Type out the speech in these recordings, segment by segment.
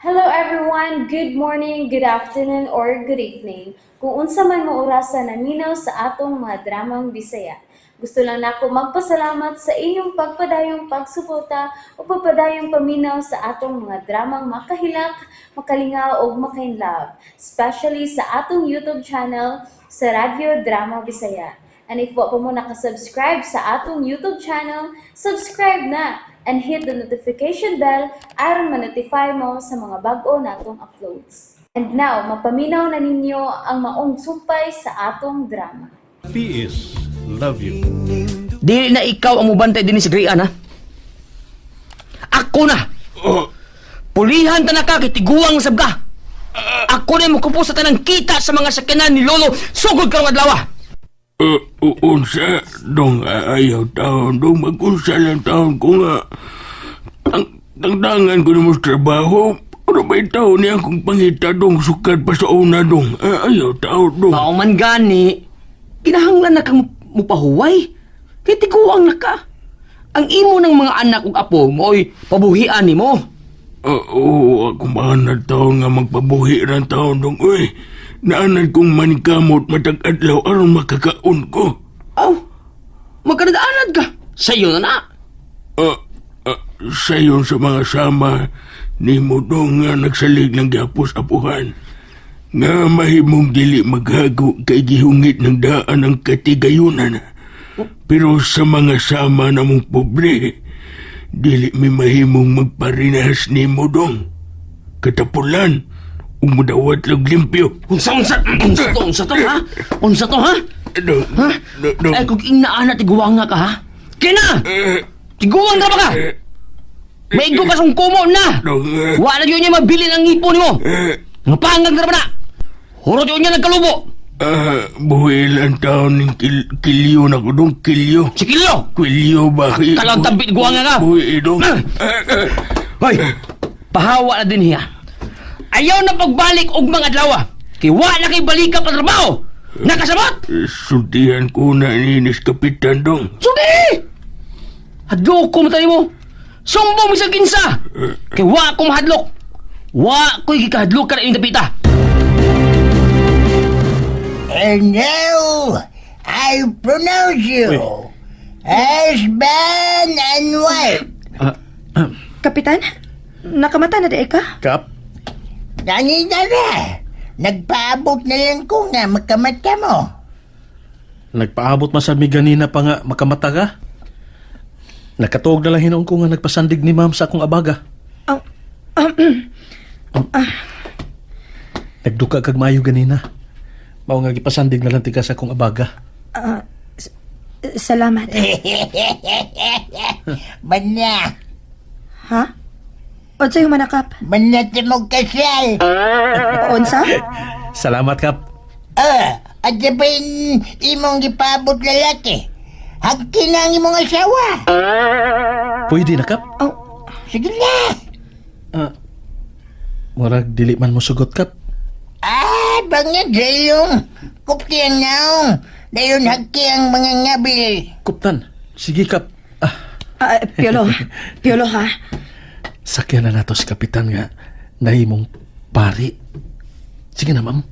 Hello everyone! Good morning, good afternoon, or good evening. Kung unsa man mo orasa naminaw sa atong mga dramang Bisaya. Gusto lang nako magpasalamat sa inyong pagpadayong pagsuporta o pagpadayong paminaw sa atong mga dramang makahilak, makalingaw ug makainlove, especially sa atong YouTube channel sa Radyo Drama Bisaya. And if wa pa mo nakasubscribe sa atong YouTube channel, subscribe na and hit the notification bell aron ma-notify mo sa mga bag-o natong uploads. And now, mapaminaw na ninyo ang maong sumpay sa atong drama. PS love you. Dili na ikaw ang mubantay dinhi sa Grian, ha? Ako na! Pulihan ta na ka, kay tiguang sab ka! Ako na mukupo sa tanang kita sa mga sakyanan ni Lolo sugod karong adlaw. Unsa dong, ayaw taon dong, mag-unsa lang taon ko nga ang tangtangan ko nimo sa trabaho. Ano ba yung taon niya kung pangita dong, sukad pa sa una dong? Ayaw taon dong. Mao man gani, kinahanglan na kang mupahuway. Kay tiguang na ka. Ang imo ng mga anak ug apo mo'y pabuhian nimo. Oo, ako maanad taon nga magpabuhi ran taon dong, uy. Naanad kong manikamot matag adlaw aron makakaon ko. Aw, magkanad-anad ka. Sayo na na. Sayon sa mga sama nimo dong nga nagsalig ng gapos apuhan. Nga mahimong dili maghago kay gihungit ng daan ang katigayunan. Pero sa mga sama namong pobre, dili mi mahimong magparinahas nimo dong. Katapulan, umudawat lag limpyo. Unsa, unsa, unsa to, unsa to, ha? Unsa to, ha? Dong, Ha? dong, dong. Ay, kung inaana, tiguang nga ka, ha? Kina! Tiguang na ba ka? Maigo ka sung kumo na! Dong, Wala yun niya mabili ng ngipon mo! Nga pangag na ba na? Hurot yun niya nagkalubo! Buhil ang taon ng kilyo na ko dong, kilyo. Si Kilyo! Kilyo ba? Kalang tampit guwang nga ka! Buhi dong. Hoy! Pahawa na din hiya. Ayaw na pagbalik og mga adlaw. Kay wa na kay balika pa trabaho. Nakasabot! Sultihan ko na ninis kapitan dong. Sudi! Hadlok ko matay mo. Sumbong bisag kinsa. Kay wa ko mahadlok. Wa ko'y gikahadlok ka na inyong dapita. And now, I pronounce you husband and wife. Kapitan, nakamata na di ka? Kap, Kanina na, nagpaabot na lang ko nga magkamata mo. Nagpaabot man sa mi ganina pa nga makamata ka. Nakatuog na lang hinuon ko nga nagpasandig ni ma'am sa akong abaga. Ang, Nagduka kag maayo ganina. Mao nga gipasandig na lang tika sa akong abaga. ah, salamat. Banya, Ha? Unsa yung manakap? banya timog kasal. Unsa? Salamat, Kap. At sabihin imong gipaabot lalaki. Hagki na ang imong asawa. Pwede na, Kap. Oh, Sige na. Murag dili man mo sugot, Kap. Bangit sa iyong. Kupti ang naong. Dayon hagki ang mga ngabil. Kuptan. Sige, Kap. Ah, Piolo. Piolo ha? Sakyan na nato si Kapitan nga nahimong pari. Sige na, ma'am.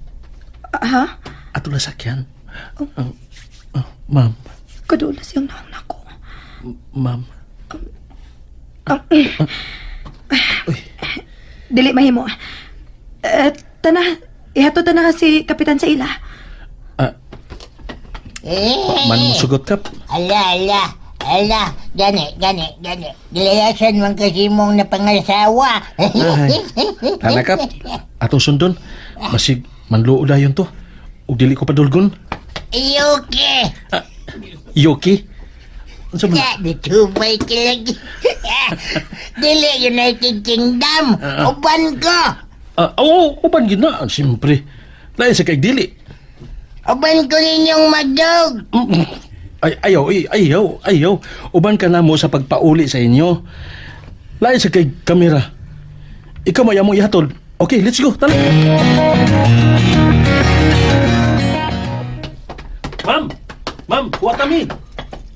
Ha? Ato na sakyan. Ma'am, Kadulas yung naong nako. Ma'am. Dili mahimo. Tana, ihatod ta na si Kapitan sa ila. Eh, Man mo sugot, Kap. Ala, ala, ala. Gani, gani, gani. Gilayasan man kasi mong napangasawa. Ay, tana, Kap. Atong sundon. Basig, manluo dayon to. Ug dili ko padulgon. Iyoke. Yoki. Unsa man? Ya, ditupay ka lagi. Dili United Kingdom. Uban ko. Oo, uban gid na. Siyempre. Lain sa kay dili. Uban ko ninyong madog. Ay, ayaw, ay, ayaw, ayaw. Uban ka na mo sa pagpauli sa inyo. Lain sa kay kamera. Ikaw may among ihatod. Okay, let's go. Tara. Ma'am! Ma'am, kuha kami!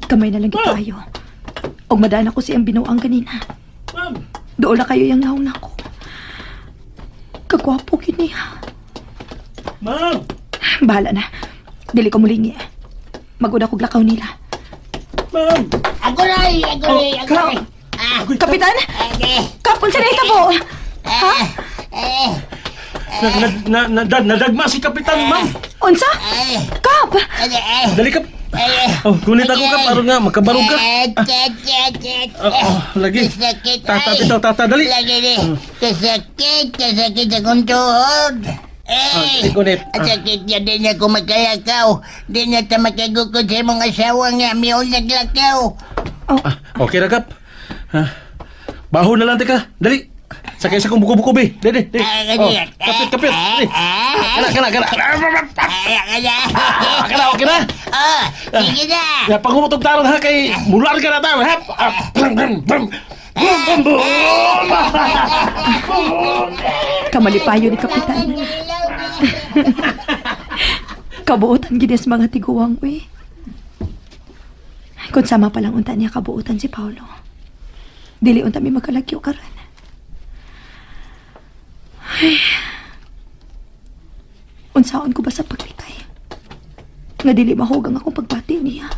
Kamay na lang gid kayo. Og madaan ako siyang binuang ganina. Ma'am! Doon na kayo yung naong nako. Kagwapo gid niya. Ma'am! Bahala na. Dili ko mulingi. Maguna kog lakaw nila. Ma'am! Aguray, aguray, Oh, aguray. Agoy, Kapitan! Eh, Kap, unsa na hitabo? Ha? eh, Na, na, na, na, nadagma si Kapitan, ma'am! Unsa? eh, Kap! eh, eh. Dali ka. Oh, gunit ako ka, aron nga, makabarog ka. Eh, eh, eh, eh, Oh, oh, lagi. Kasakit, Tata, ay. bitaw, tata, dali. Lagi ni. Kasakit, kasakit akong tuhod. Ah, Eh, gunit. ang sakit niya din ako magkalakaw. Di na ta makagukod sa imong asawa nga miyon naglakaw. Ah, okay ra, Kap. Ha? Baho na lang, teka. Dali. Sakay sa kong buko-buko, be. Dali, dali. Ah, Oh, dali. kapit, kapit. Dali. Kana, kana, kana. Ay, kaya. Ah, kana, okay na. Oh, sige na. Ya, pangumutog taron ha kay mular ka na tayo, ha? Ah, brum, brum, brum. Brum, brum, brum. Kamalipayo ni Kapitan. Kabuotan gid sa mga tiguang, uy. Kung sama pa lang unta niya kabuotan si Paolo. Dili unta mi magkalagyo karon. Ay. Unsaon ko ba sa paglikay? Nga dili mahugang akong pagbati niya.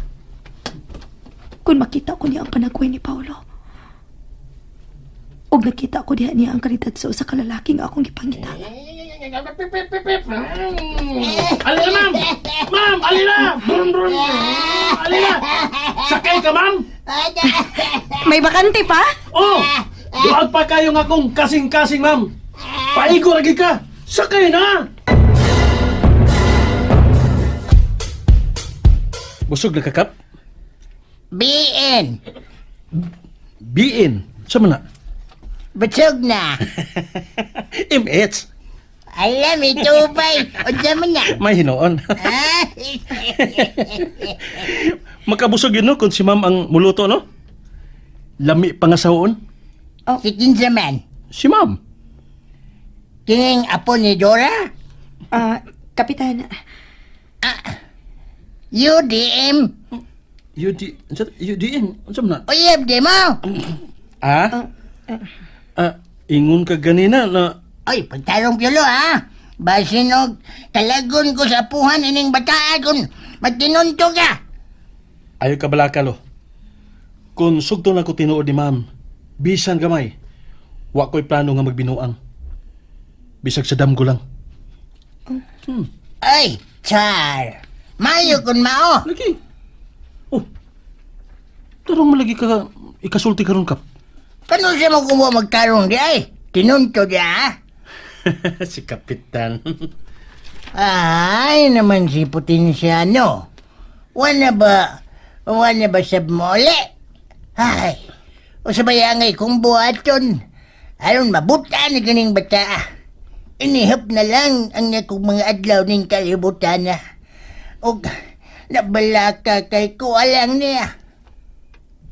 Kung makita ko niya ang panagway ni Paolo. Og nakita ko diha niya ang karidad sa usa ka lalaki nga akong gipangita. Alina, ma'am! Ma'am, alina! Brum, brum, brum. Alina! Sakay ka, ma'am! May bakante pa? Oh! Duag pa kayo nga akong kasing-kasing, ma'am! Paigo lagi ka! Sakay na! Busog na kakap? BN, BN. Sa man na? busog na. MH. Alam, itubay. Unsa man na. May hinoon. Ah, Makabusog yun, no? Kung si ma'am ang muluto, no? Lami pa nga saon. Si kinsa man? Si ma'am. Kining apo ni Dora? Ah, Kapitan, UDM. UD... UDN. Ano man na? Uyab di mo? Ah? Ah, ingon ka ganina na Ay, pagtarong piyolo ha. Basin og talagon ko sa apuhan ining bataa kung magtinunto ka. Ayaw ka balakalo. Kung sugto na ko tinuod ni ma'am, bisan gamay, wa ko'y plano nga magbinuang. Bisag sa damgo lang. Ay, char. Mayo kun mao. Lagi. Oh. Tarong malagi ka ikasulti karon kap. Kano siya mo kumuha magtarong di ay? Tinunto di ha? Si Kapitan. Ay, naman si Potensiano. Wala ba sab mo uli? Ay, o sa bayangay kong buhaton. Aron mabuta ni ganing bata. Inihap na lang ang akong mga adlaw ning kalibutan na. Og nabalaka kay ko alang niya.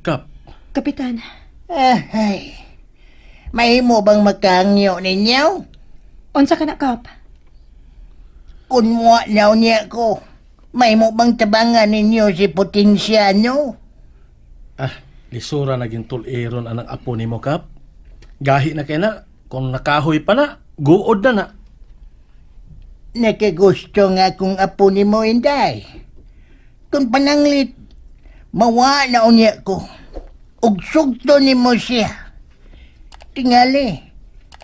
Kap, Kapitan, Ay, mahimo bang makangyo ninyo? unsa ka na, Kap? Kung muwa na niya ko, mahimo bang tabangan ninyo si Potensiano? Ah, lisura naging tuliron anang apo nimo kap. Gahi na kay na, kung nakahoy pa na, guod na na. Nakagusto nga kung apo ni mo, Inday. Kung pananglit, mawa na unya ko. Ug sugto ni mo siya. Tingali,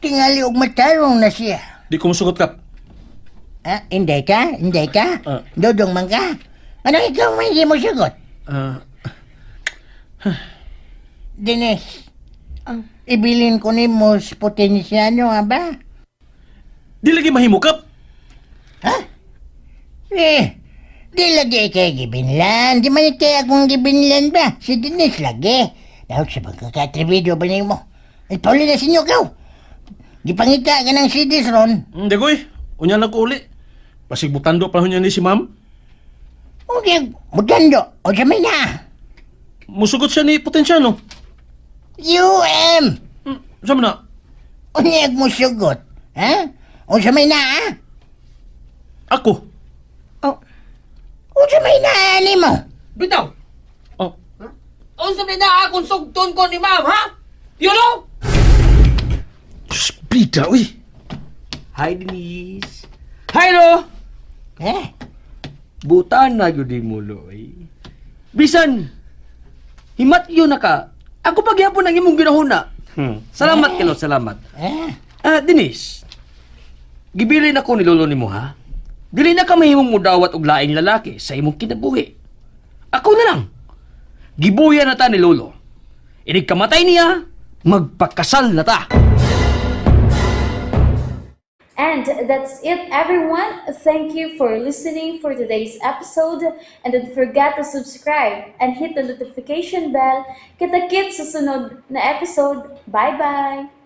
tingali og matarong na siya. Di ko musugot kap. Ah, Inday ka? Inday ka? Ah. Dodong man ka? Ano ikaw may hindi mo sagot? Ah, Dines, Ah. ibilin ko ni mo sa potensyano, ha ba? di lagi mahimo kap. Ha? Eh, di lagi kay gibinlan. Di man kay akong gibinlan ba? Si Denise lagi. Dahil sa pagkakatribido ba niyo mo? Ay, pauli na sinyo kaw. Gipangita ka ng CDs ron. Hindi koy, unya na ko uli. Basig butando pa hunya ni si ma'am. Okay, butando. O sa may na. Musugot siya ni Potensyano. UM. Sa man na? Unyag mo sugot. Ha? O sa may na, ha? Ako. Oh, O sa may na, ani mo? Bitaw! Oh, Unsa may naa akong sugton ko ni ma'am, ha? Yolo? Diyos, bida, uy. Hi, Denise. Hi, Lo! Eh? Butan na gyud mo, Loy. Bisan, himat yun na ka. Ako pagyapon ang imong ginahuna. Salamat, Kilo, salamat. Eh? Ah, Denise. Gibilin ako ni lolo nimo ha. Dili na ka mahimong mudawat og laing lalaki sa imong kinabuhi. Ako na lang. Gibuya na ta ni lolo. Inig kamatay niya, magpakasal na ta. And that's it, everyone. Thank you for listening for today's episode. And don't forget to subscribe and hit the notification bell. Kita-kits sa sunod na episode. Bye-bye!